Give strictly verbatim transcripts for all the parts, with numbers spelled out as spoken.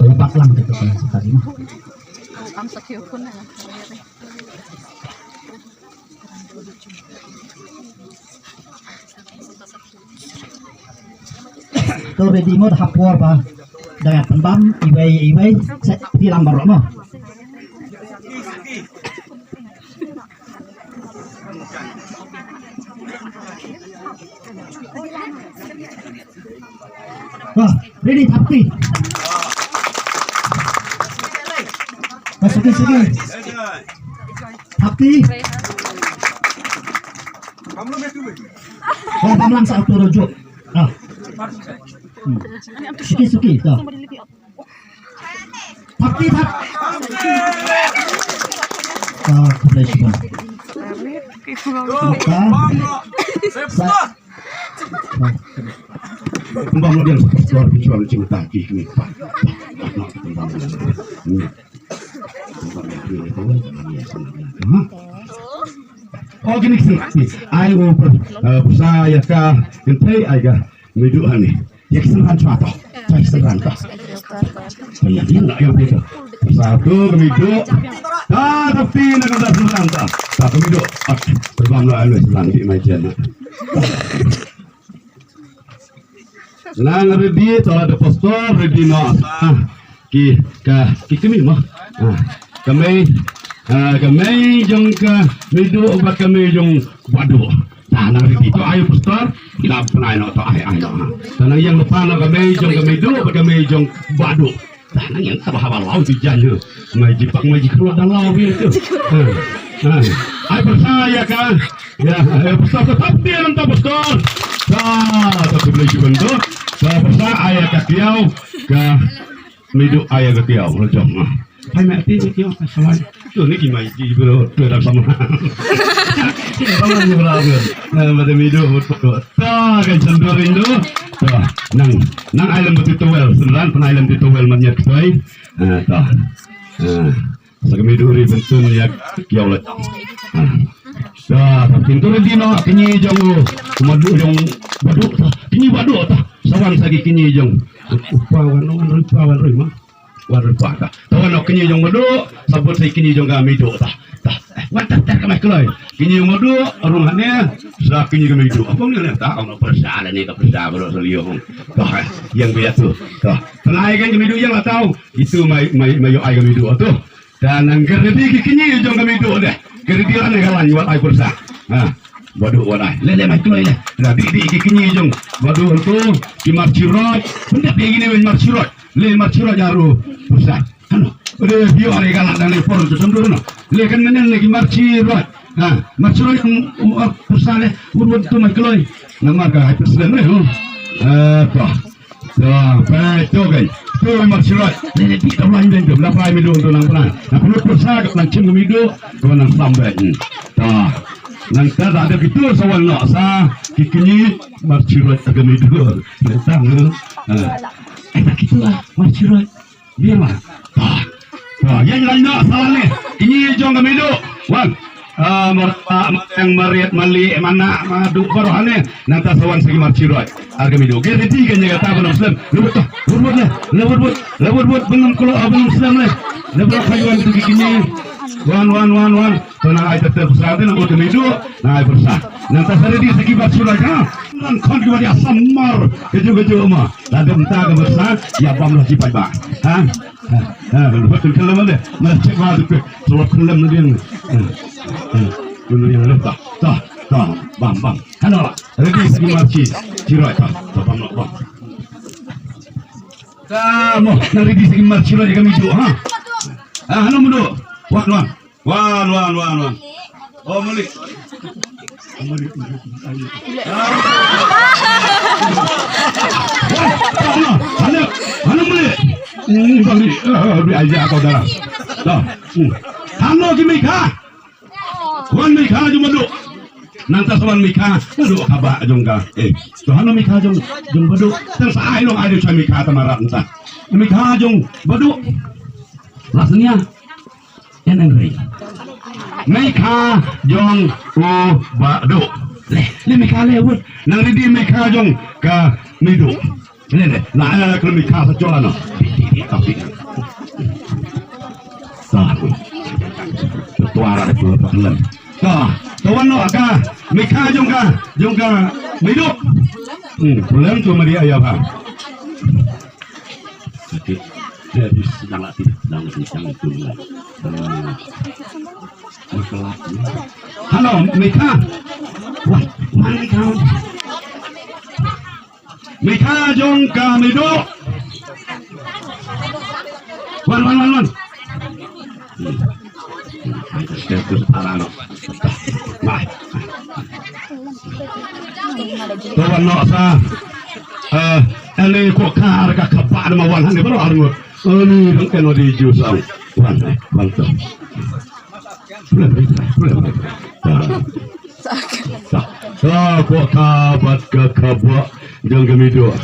Lepas lang kita ke tadi. To ready mo ha por ba da pynbam iwei iwei sa phi lang baroh mo. Wah, ready, thapti. Wah, suki, suki. Thapti. Wah, pamlang sa tu rujuk. Ah. Hmm. Suki, suki, to. Thapti, thap. Ah, khublei shibun. Maka. Sa. Kembang lo dia. Suara bicara cinta ki kini. Oh, kini kini. Ai u per, eh, persa ïa ka. Kynthei ai ka. Meiduh hani. Ïa ki synran chwa to. Chwa ki synran to. Ïa ki ïa ki ïa ki. Sa tu kami duk. Ta tapi na kata synran ta. Ta kami duk. Ak, berbam lo anu synran di mai jen. Nang ready to, the pastor ready no. Ah. Ki ka ki kmie mo. Ah, ka mei, ah, ka mei jong ka meiduh bad ka mei jong Wahduh. Tang nang ready to, ai pastor, ila pynai noh to, ai, ai noh. Tang nang ïeng lypa noh ka mei jong ka meiduh bad ka mei jong Wahduh. Tang nang ïeng, haba haba law tu jan tu. Mai ji pak, mai ji khlot da law bha tu. Ha, ha. Ai pastor ïa ka. Ïa, ai pastor, to thapti nangta pastor. Sa, to khublei shibun to. Sa pastor, ai ïa ka kiaw ka meiduh, ai ïa ka kiaw, lo jong, ah. Hai, mei, ti, ti, ti, oh, sawan. Tu ni ki mai, ki bro, tu dah sama. Sama ni bro, bro. Nah, pada meiduh, betul. Ta, kan cendol rindu. Ta, nang, nang ai lem betul towel, synran pynai lem betul towel, man ïa ktoi. Ah, ta. Ah, sa ka meiduh ri bentun ïa kiaw la. Ah. Ta, ta, pintu ready noh, kñi jong u, madu jong Wahduh ta, kñi Wahduh ta. Sawan sa ki kñi jong u pa wan, wan roi pa, wan roi ma. Wan roi pa ta. Ta wan noh kñi jong Wahduh, sabut sa kñi jong ka meiduh ta. Ta. Eh, wan ter ter ka mai kloi. Kñi jong Wahduh, rung hane, sa kñi ka meiduh. Apa ni ta, ong persa la ni ka persa, bro, sa liu. Ta, eh, ïeng biar tu. Ta. Tang ai kan ka meiduh ïeng la tau. Itu mai, mai, mai ïoh ai ka meiduh tu. Ta nang ka ready ki kñi jong ka meiduh deh. Ka ready la ne ka lan wat ai persa. Ha. Wahduh wat ai. Le le mai kloi le. Ready ki kñi jong Wahduh tu ki marchiroj. Pyndep ïa kine wen marchiroj. Le marchiroj aru persa. Ano. Ode bio are ka lan dang le por tu sendul no. Le kan menen le ki marchiroj. Ha. Marchiroj, mm, mm, persa le. Wut wut tu mai kloi. Namar ka ai persa le. Eh, pa. Ya, peit to kan. To marchiroj. Ni ni peit to lain deng to. Nang prai meiduh to nang prai. Nang perlu persa ka nang chim meiduh. To nang sampai. Ta. Nangta da kitu sawan noh sa ki kñi marchiroj ka meiduh. Nangta. Eh, ta kitu lah marchiroj. Biar ma. Bah. Bah, ïa ngi lah noh sa ne. Kñi jong ka meiduh. Wan. Ah, marpa, mateng, marit, mali, mana, madu, baroh hane. Nangta sawan sa ki marchiroj. Ar ka meiduh. Ki ready ka ïa kata ba nang slem. Lewut to. Wut wut le. Lewut wut. Lewut wut. Ba nang kolo, ba nang slem le. Lewut wut. Wan, wan, wan, wan. To nang ai ter ter persa te nang ot ka meiduh. Nang ai persa. Nangta sa ready sa ki marchiroj ha. Nang khon ki ba ïa samar. Keju keju ma. Lada mynta ka basa, ïa bam lah jibat ba. Ha? Ha, ha, buat kan kelam ada. Mana cek ba tu ke. Surat kelam na dia. Ha. Ha. Dulu yang lem ta. Ta, ta, bam, bam. Hana lah. Ready sa ki marchiroj ta. Ta bam lah bam. Ta mo, na ready sa ki marchiroj ka meiduh, ha. Ha, hana meiduh. Wan, wan. Wan, wan, wan, wan. Oh, malik. Hana, hana malik. Hmm, bang ni. Eh, eh, beri aja kau dah. Dah. Hmm. Hano ki Mika. Wan Mika jong Wahduh. Nangta sa wan Mika. Wahduh kaba jong ka. Eh, tu hano Mika jong, jong Wahduh. Tang sa ai long ai jong Mika tamarat nta. Mika jong Wahduh. Rasanya. Ïa nang ri. Mika jong u Wahduh. Le, le Mika le wut. Nang ready Mika jong ka meiduh. Leh leh. La eh, kena Mikha sa jua no. Sa. Tuara de pula pakilan. Ka, ka wan noh ka Mikha jong ka, jong ka Meiduh. Hmm, pulang tu mari ayah bang. Okey. Dia di sedang lagi, sedang lagi, sedang itu. Hmm. Masalah ni. Hello, Mikha. Wah, mana kau? Mikha jong ka Meiduh. Wan, wan, wan, wan. Hmm. Hmm. Ai, ka step tu parah noh. Mai. To wan noh sa. Eh, ani ko kar ka kaba na ma wan hani baroh arngut. Ani dang eno di ju sang. Wan, eh, wan to. Boleh, boleh, boleh, boleh. Ah. Ah, ko ka bad ka kaba jong ka Meiduh.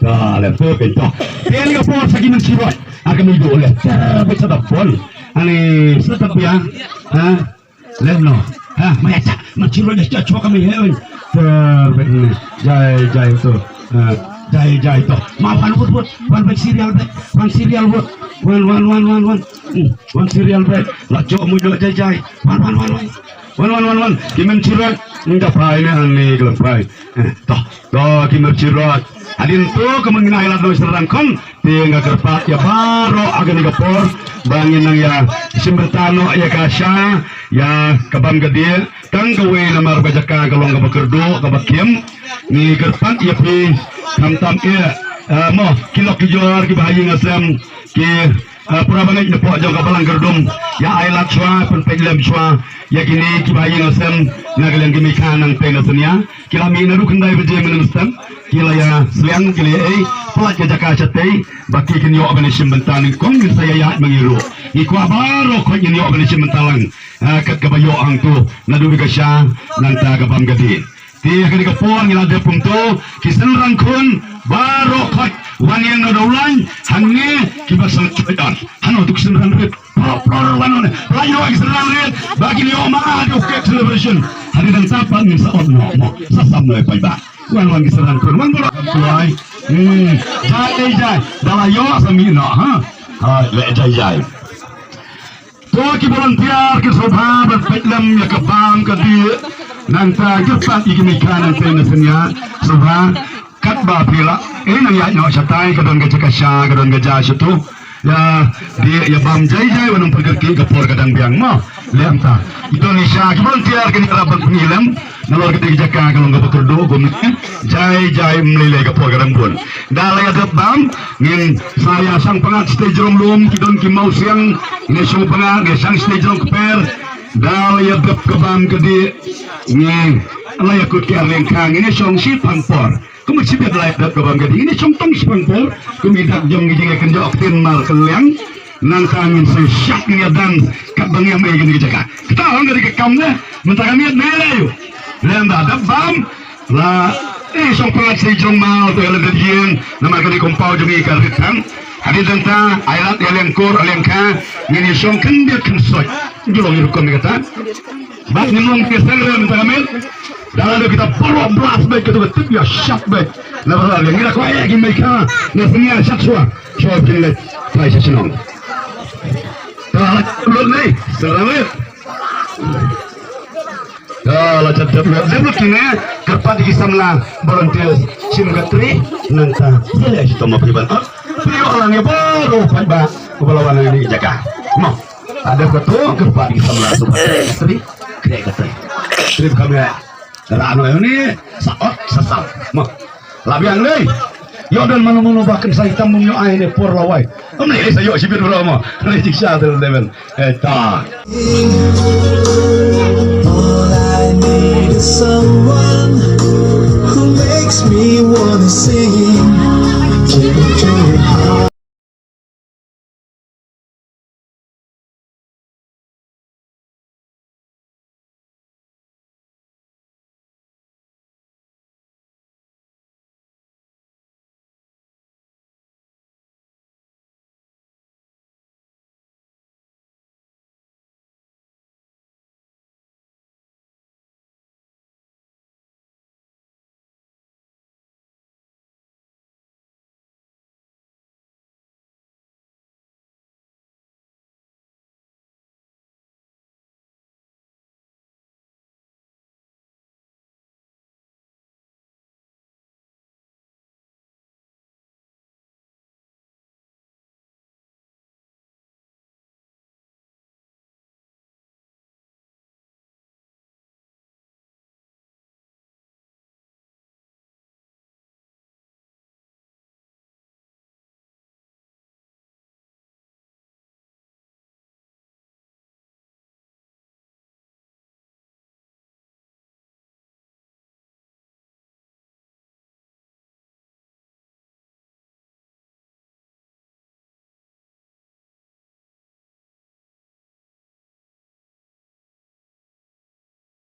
Ah, le to kan to. Tian ka por sa ki Mynsiem Road. Ah, ka Meiduh le. Ter ba sa da pon. Ani sa ta bia. Ha? Lem no. Ha, maya cha. Mynsiem Road cha chwa ka mi he. Ter ba ni. Jai, jai to. Ha, jai, jai to. Ma wan wut wut. Wan ba serial ba. Wan serial wut. Wan, wan, wan, wan, wan. Hmm, wan serial ba. La chok mu jai, jai. Wan, wan, wan, wan. Wan, wan, wan, wan. Ki Mynsiem Road. Nda pai ne ani glem pai. Eh, to, to, ki Mynsiem Road. Hadien to, ka mengina ila doi serang kon. Tiang ka kyrpad ïa baroh ha kane ka por. Ba ngin nang ïa shim bynta noh ïa ka sha, ïa ka bam ka dih. Tang kawei namar ba jaka ka long kaba kyrduh, kaba khim. Ngi kyrpad ïa phi, khamtam ïa, eh, mo, ki lok ki jor, ki bahaïing hasem, ki Ah, para bangeit na pdeng jong ka balang Kyrdum, ïa ai lad shuwa, pynpeit lem shuwa ïa kine ki bahaïing hasem na ka liang ki Mikha nangtei na Sania. Ki la mih naduh khyndai baje mynstep, ki la ïa sliang, ki la ïa ei, palat ka jaka shatei, ba ki kin ïoh ban ïashim bynta nyngkong, ngin sa ïa ïaid ma ngi ruh. Ngi kwah baroh khoit ngin ïoh ban ïashim bynta lang. Ah, kat kaba ïoh hangto naduh ka sha nangta ka bam ka dih. Te ha kane ka por ngi la dep kumto, ki synran khun baroh khoit wan ïeng na Dawlaiñ, hangne kiba sngewthuh don. Hano tu ki synran rit, pro pro wan ne. Lait noh ki synran rit, ba kin ïoh ma ïa u cake celebration. Hadien nangta pat ngin sa ot noh mo, sa sam noh ïa paidbah. Wan wan ki synran khun, wan baroh. Tuai. Hmm. Jai jai. Da la ïoh sa mih noh ha. Ha, le jai jai. To ki volunteer ki sngewbha ban peit lem ïa ka bam ka dih. Nangta kyrpad ïa ki Mikha nangtei na Sania sngewbha. Katba phi lah, eh, nang ïaid noh shatai, ka don ka jaka sha, ka don ka ja shato. Ïa dih ïa bam jai jai, wat nang pyrkhat ki ka por ka dang biang mo. Lem ta. Ito ni sha ki volunteer ki ïarap ban pynïaid lem. Nalor kata ka jaka ka long kaba kyrduh kumne. Jai jai, ym lei lei ka por ka dang bun. Da la ïa dep bam ngin sa ïa shang pyngngad shatei jrong lum, ki don ki mawsiang, ngin shong pyngngad, ngin shang shatei jrong kper. Da la ïa dep ka bam ka dih ngin la ïa kut ki ar lyngkha, ngin shong shiphang por. Kumba shibit la ïa dep ka bam ka dih ngin shong tang shiphang por. Kum i dak jong ngi jingïakynjoh ktien mar kylliang. Nangta ngin sa shad ngin ïa dance katba ngi ïa mih kane ka jaka. Kata hang ka dei ka kam ne. Mynta ka miet ne la ïoh. Lem da dep bam. La eh shong pyngngad shatei jrong maw to ïa la dep ïeng. Namar ka dei kum paw jong ngi ka rit tang. Hadien nangta ai lad ïa lyngkur ïa lyngkha. Ngin ïa shong khyndiat khynsoit. Ngi long ïa rukom ïa kata. Bad ngin long ki seng rem tang amit. Da la dei kita baroh blast bad kita ba tip ïa shap bad. Na ba la ngi la kwah ïa ki Mikha na Sania shap shuwa. Shuwa kin leit. Trai sha shnong. Ta la lut ni. Seng rem. Ta la chat dep lut. Dep lut kine. Kyrpad ki samla volunteers. Shim ka trei. Nangta. Sele shi tama priban. Phi ïoh lang ïa baroh paidbah. Ba la wan ïa kane ka jaka. Mo. Ada ka tu, kyrpad ki samla tu. Tri, kre ka tri. Tri kamera. Rano ni, sa ot, sa sa. Mo. La biang dei. Ïoh don mano mano ba kan sa itam mung ïoh ai ne por lawai. Ym lei sa ïoh shibit bro mo. Lei jik sha tel demen. Eh ta. All I need is someone